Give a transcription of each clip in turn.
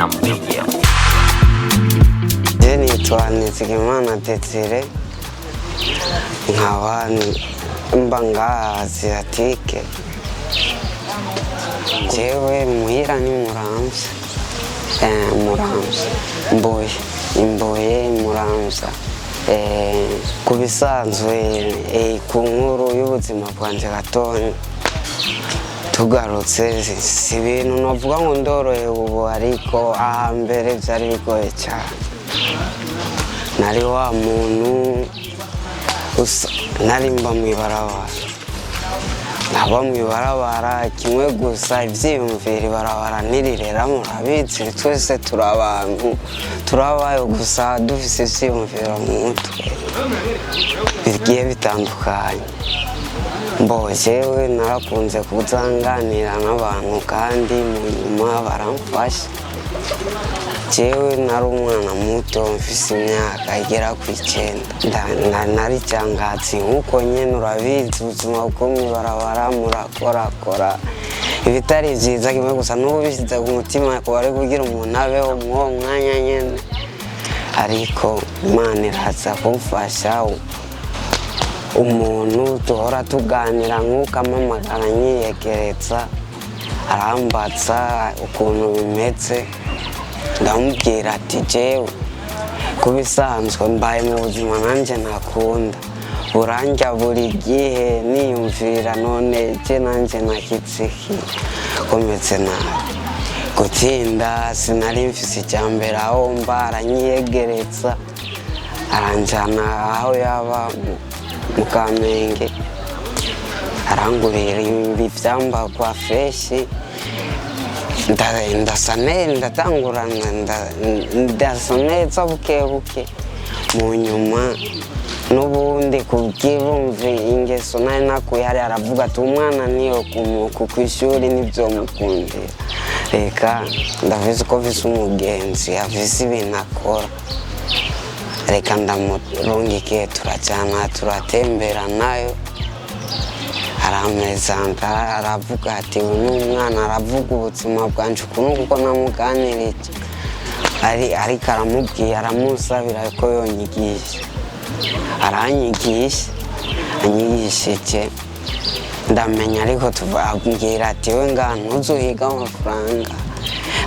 na Media. Je nitwa Nizigimana Desire, nkaba mba ngaha Asiatike. Jewe muhira ni Muramvya, Muramvya Mbuye, Imbuye Muramvya. Ku bisanzwe, ku nkuru y'ubuzima bwanje gatonya tugarutse, si ibintu novuga ngo ndorohewe ubu, ariko ahambere vyari bigoye cyane. Nari wa muntu nari mba mw'ibarabara, naba mw'ibarabara kimwe gusa ivyiyumviro. Ibarabara ntirirera, murabizi, twese turi abantu, turabayo gusa dufise ivyiyumviro mu mutwe bigiye bitandukanye. Mbo jewe narakunze kuzanganira n'abantu kandi mu nyuma baramfasha. Jewe nari umwana muto, mfise imyaka igera ku 9. Nari cyangatsi nkuko nyene urabizi ubuzima bwo mw'ibarabara, murakorakora ibitari vyiza, kimwe gusa n'ubu bishyize ku mutima kuba ari kugira umuntu abeho mw'uwo mwanya nyene. Ariko Imana iraza kumfasha, umuntu duhora tuganira nk'uko ampamagara nyiyegeretsa, arambatsa ukuntu bimeze. Ndamubwira ati: "Jewe ku bisanzwe mbaye mu buzima nanjye ntakunda, burandya buri gihe, niyumvira none je nanjye nakitsiki kometse nabi." Gutinda sinari mfise icya mbere aho mba, aranyiyegeretsa, aranjyana aho yaba mu Kamenge, arangurira ivyambagwa fresh. Ndasa neza, ndatangura ndasa neza buke buke. Mu nyuma n'ubundi kubw'ibumvi ingeso nari nakuye hariya, aravuga ati: "Umwana niyo kumuku ku ishuri ntibyomukundira, reka ndafise uko mfise umugenzi afise ibintu akora, reka ndamurungikiye." Turajyana, turatembera nayo, aramezanta, aravuga ati: "Uyu ni umwana." Aravuga ubuzima bwanje ukuntu kuko namuganirije ariko aramubwiye, aramusabira ko yonyigisha. Aranyigisha, anyigishije ndamenya, ariko abwira ati: "We ngaha ntuzuhiga amafaranga."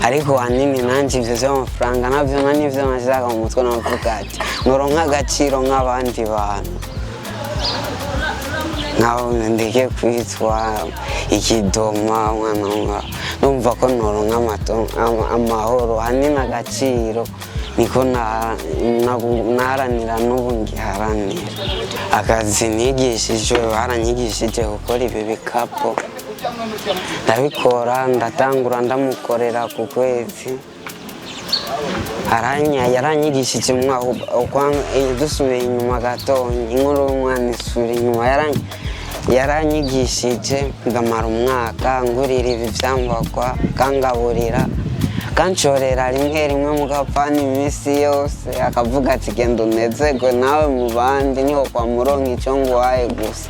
Ariko ahanini nanjye ibyo by'amafaranga nabyo na nibyo nashaka mu mutwe. Navuga ati noronka agaciro nk'abandi bantu, nkaho ndeke kwitwa ikidoma umwana numva ko noronka amahoro, ahanini agaciro niko naharanira, n'ubu ngiharanira. Akazi nigishijwe, baranyigishije gukora ibi bikapo, ndabikora, ndatangura ndamukorera ku kwezi. Yaranyigishije umwaka dusubiye inyuma gato, inkuru y'umwana isubira inyuma. Yaranyigishije ndamara umwaka, ngurira ibi vyambagwa, kangaburira, kanshorera rimwe rimwe mu gapani iminsi yose, akavuga ati: "Genda unezerwe nawe mu bandi, niho kwa muronka icyo nguhaye." Gusa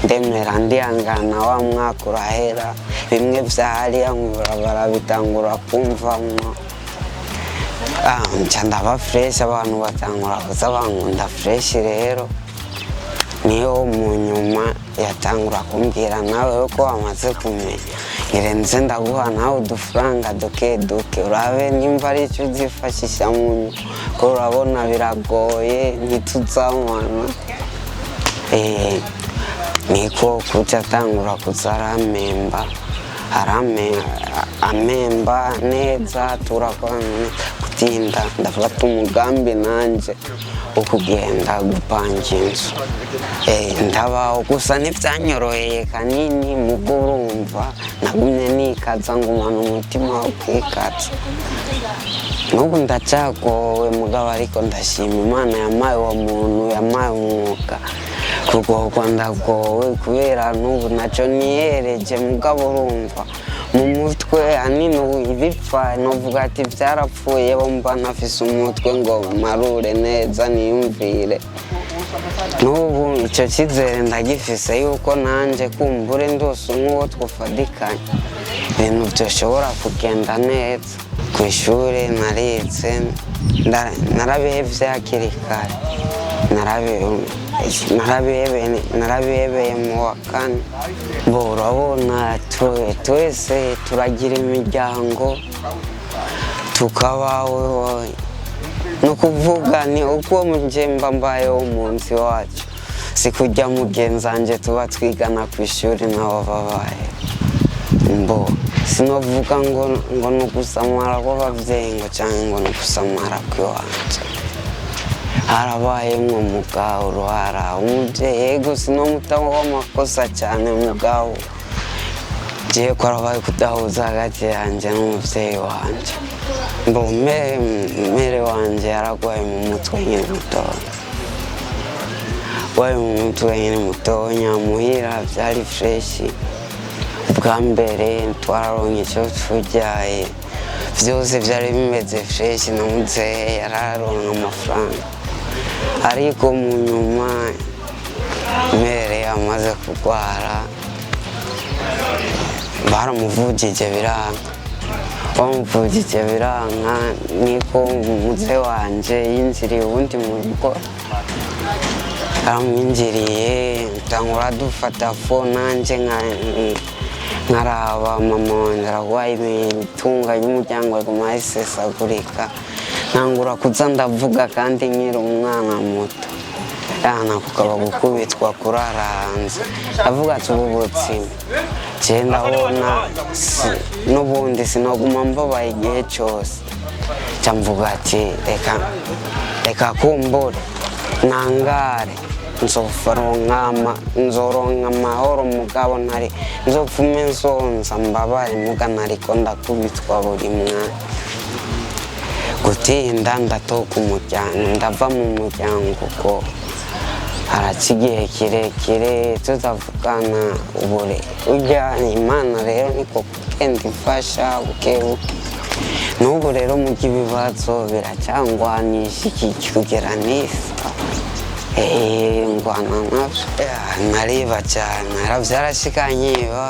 ndemera, ndihangana, wa mwaka urahera, bimwe vya hariya mw'ibarabara bitangura kumvamwo. Nca ndaba fresh, abantu batangura kuza bankunda fresh. Rero niyo mu nyuma yatangura kumbwira: "Nawe ko wamaze kumenya, ngirenze ndaguha nawe udufaranga duke duke, urabe nimba ari icyo uzifashisha mu nyuma, ko urabona biragoye, ntituzamana." Niko kuca atangura kuza arampemba, amemba neza, turakorana. Gutinda ndafata umugambi nanje wo kugenda gupanga inzu. Ndabaho gusa ntivyanyoroheye kanini, mugo urumva nagumye nikaza, ngumana umutima wo kwikaza. N'ubu ndacyagowe mugabo, ariko ndashima Imana yamaye uwo muntu, yamaye umwuga. Kugorwa ndagowe kubera n'ubu nacyo niyereje, mugabo urumva mu mutwe hanini ubu ibipfa novuga ati byarapfuye, bo mba ntafise umutwe ngo marure neza niyumvire. N'ubu icyo cyizere ndagifise yuko nanjye kumbure ndose nk'uwo twufadikanye, ibintu byoshobora kugenda neza. Ku ishuri narize, narabihevye hakiri kare. Narabihebeye mu wa kane. Bo urabona, twese turagira imiryango, tukabaho. Ni ukuvuga ni uko nje mba mbayeho umunsi wacu, si kurya mugenzi wanje tuba twigana ku ishuri nabo babaye. Mbo sinovuga ngo ni ugusamara kw'abavyeyi ngo canke ngo ni ugusamara kw'iwanje. Harabayemwo mugabo uruhara umuvyeyi, yego, sinomutaho amakosa cyane, mugabo jewe ko harabaye kudahuza hagati yanje n'umuvyeyi wanje. Mbo mère wanje yaragwaye mu mutwe nkiri mutoya, waye mu mutwe nkiri mutonya. Muhira vyari fresh ubwa mbere, twararonka icyo turya, vyose vyari bimeze fresh, na muzehe yararonka amafaranga. Ariko mu nyuma mère amaze kurwara, baramuvugije biranka, bamuvugije biranka, niko muze wanje yinjiriye uwundi mu rugo, aramwinjiriye, tangura dufata fo. Nanje nkaraba mama wanje aragwaye, itunga ry'umuryango riguma risesagurika. Ntangura kuza ndavuga kandi nkiri umwana muto, yana kukaba gukubitwa, kurara hanze. Ndavuga ati ubu buzima je ndabona n'ubundi sinoguma mbabaye igihe cyose. Nca mvuga ati reka kumbure nangare, nzoronka amahoro, mugabo ntari nzopfume nsonza mbabare, muga ntariko ndakubitwa buri mwanya. Gutinda ndatoka umuryango, ndava mu muryango, ko haraca igihe kirekire tutavugana. Ubure urya Imana rero niko kugenda ifasha buke buke. N'ubu rero mu by'ibibazo biracyangwanisha iki kugera n'isa, ngwana navyo. Nariba cyane, byarashika nkiba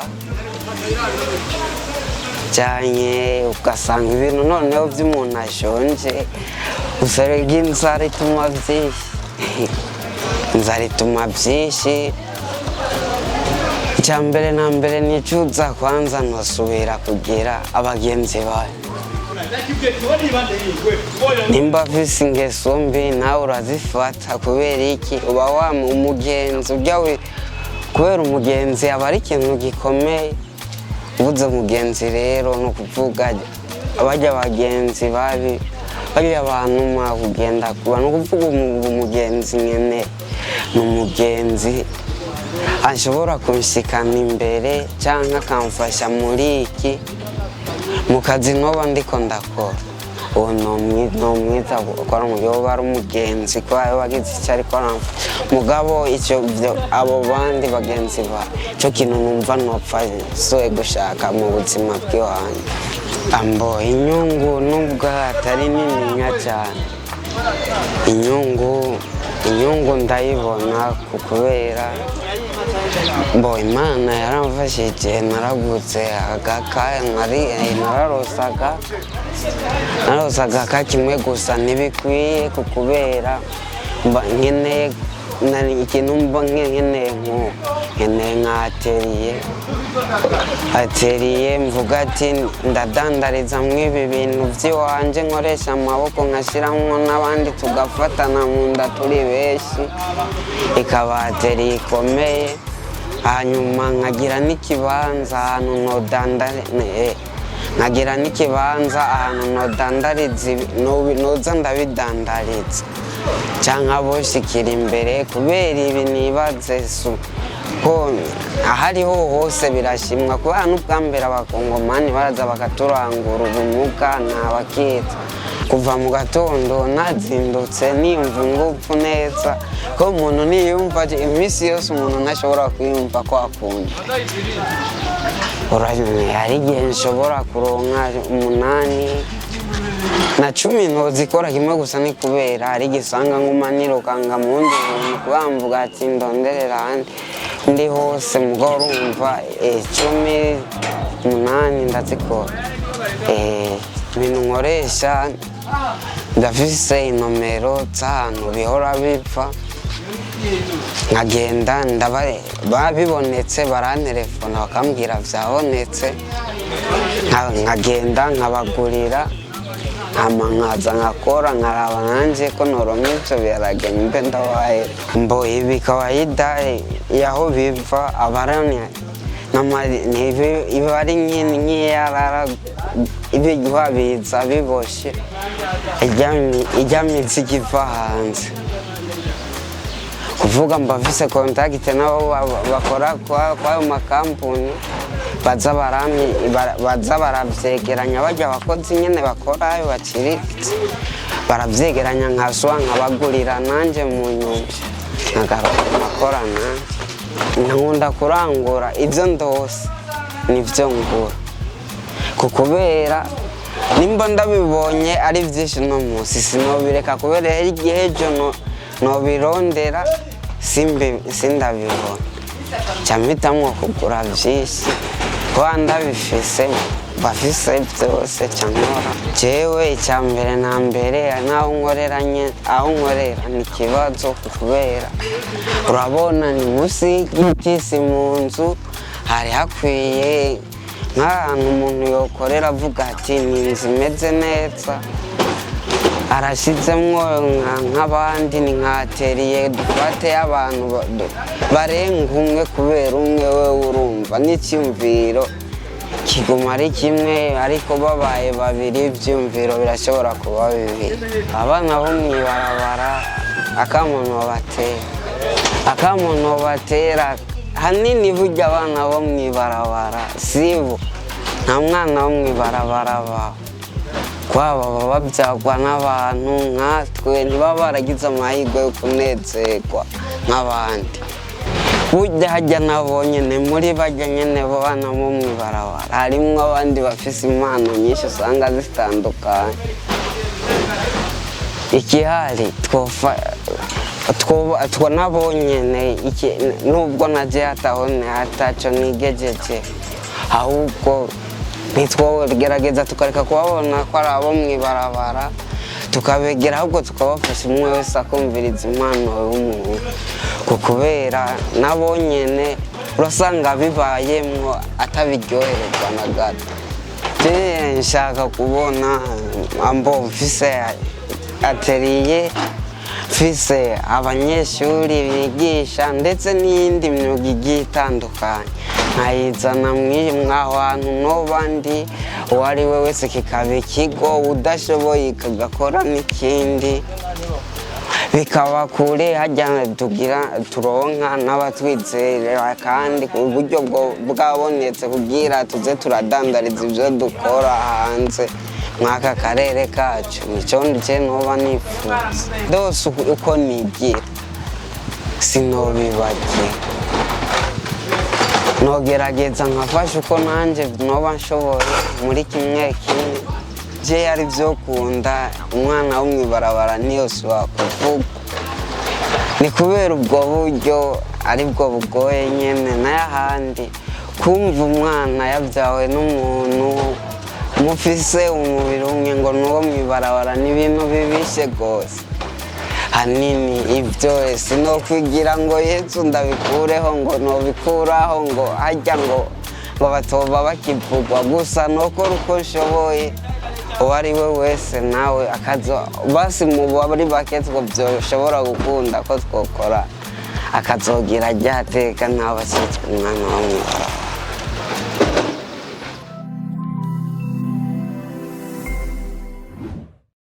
cyane, ugasanga ibintu noneho by'umuntu ashonje usarega. Inzara ituma byinshi, inzara ituma byinshi. Icya mbere na mbere nicuza kwanza, ntusubira kugira abagenzi bawe. Nimba afise ingeso mbi, nawe urazifata. Kubera iki? Uba wama umugenzi ujya kubera umugenzi aba ari ikintu gikomeye. Ubuze umugenzi rero, ni ukuvuga bajya bagenzi babi, bajya abantu kugenda kuba, ni ukuvuga umugenzi nyene ni umugenzi ashobora kunshikana imbere cyangwa akamfasha muri iki, mu kazi noba ndiko ndakora. Uwo nomwiza gukora yoba ari umugenzi, ko yoba agize icyo ariko aramfasha. Mugabo icyo abo bandi bagenzi ba icyo kintu numva nopfa soye gushaka mu buzima bw'iwanjye. Ambo inyungu nubwo atari nininya cyane, inyungu ndayibona kubera bo Imana yaramfashije, naragutse agaka, nararosaga, narose agaka kimwe gusa, ntibikwiye kubera mba nkeneye ikintu, mba nkeneye nk'ubu nkeneye nka atelier, mvuga ati ndadandarizamwo ibi bintu by'iwanje nkoresha amaboko, nkashyiramo n'abandi tugafatana mu nda turi benshi, ikaba atelier ikomeye. Hanyuma nkagira n'ikibanza ahantu nodandare, nkagira n'ikibanza ahantu nodandariza noza ndabidandariza cyangwa boshikira imbere. Kubera ibi nibaze ko ahariho hose birashimwa, kubera n'ubwa mbere Abakongomani baraza bakaturangura ubumuga ntabakitsa. Kuva mu gatondo nazindutse niyumva ingufu neza, ko umuntu niyumva iminsi yose, umuntu ntashobora kwiyumva ko akunda. Hari igihe nshobora kuronka 8 na 10 ntozikora kimwe gusa, ni kubera hari igihe usanga nguma nirukanga mu wundi buntu, kuba mvuga ati ndonderera ahandi ndi hose. Mugabo urumva, 10, 8 ndazikora. Ibintu nkoresha, ndafise inomero z'ahantu bihora biva, nkagenda ndaba babibonetse barantelefona bakambwira vyabonetse. Nkagenda nkabagurira, hama nkaza nkakora, nkaraba nanje ko noronka ivyo biharage mbe ndabaye mbo. Ibi kawaida yaho biva abarani iba ari nk'iyarara, ibirwa biza biboshe ijya mizigo iva hanze. Kuvuga mba mfise contact nabo bakora kwayo makampuni, baza baravyegeranya. Barya abakozi nyene bakorayo baciriritse baravyegeranya, nkaswa nkabagurira, nanje mu nyuma nkagaruka nkakora. Nanje nkunda kurangura ivyo ndose nivyo ngura, kubera nimba ndabibonye ari byinshi no munsi sinobireka, kubera igihe ejo nobirondera sindabibona, nca mpitamwo kugura vyinshi kuba ndabifise, bafise byose nca nkora. Jewe icya mbere na mbere n'aho nkorera aho nkorera ni ikibazo, kubera urabona ni munsi y'igiti, si mu nzu. Hari hakwiye nk'ahantu umuntu yokorera avuga ati ni inzu imeze neza, arashyizemwo nk'abandi, ni nka atelier dufate y'abantu barenga umwe, kubera umwe we urumva n'icyumviro kiguma ari kimwe, ariko babaye babiri ibyumviro birashobora kuba bibiri. Abana bo mw'ibarabara, akamono batera hanini, burya abana bo mw'ibarabara sibo, nta mwana wo mw'ibarabara baho kwaba baba babyagwa n'abantu nkatwe, ntibaba baragize amahirwe yo kunezerwa nk'abandi. Burya hajya nabo nyene muri bajya nyene bana bo mw'ibarabara harimwo abandi bafise impano nyinshi usanga zitandukanye. Ikihari twofa two nabo nyene nubwo naje ataho ataco nigejeje, ahubwo ntitwogerageza tukareka kubabona ko ari abo mw'ibarabara, tukabegera ahubwo tukabafasha, umwe wese akumviriza impano y'umuntu, kubera nabo nyene urasanga bibayemwo atabiryohererwa na gato. Je nshaka kubona ambo mfise atelier, mfise abanyeshuri bigisha, ndetse n'iyindi myuga igiye itandukanye nkayizana mwaho hantu noba ndi, uwo ari we wese kikaba ikigo, udashoboye kagakora n'ikindi, bikaba kure hajya tugira turonka n'abatwizera, kandi uburyo bwabonetse kugira tuze turadandariza ibyo dukora hanze mw'aka karere kacu. Nicyo nje noba nifuza ndose uko nigira sinobibagira, nogerageza nkafasha uko nanjye noba nshoboye muri kimwe kimwe. Je ari byo kunda umwana wo mw'ibarabara niyo kuvugwa, ni kubera ubwo buryo aribwo bugoye nyene. N'ayahandi kumva umwana yabyawe n'umuntu mufise umubiri umwe ngo nuwo mw'ibarabara ni ibintu bibishe rwose. Hanini ibyo sinokwigira ngo Yesu ndabikureho, ngo nobikuraho, ngo hajya ngo batoba bakivugwa gusa. Nokora uko nshoboye, uwo ari we wese nawe akazo basi mu bari bake two byoshobora gukunda ko twokora, akazogira ryateka ntabashyitswe umwana wo mw'ibarabara.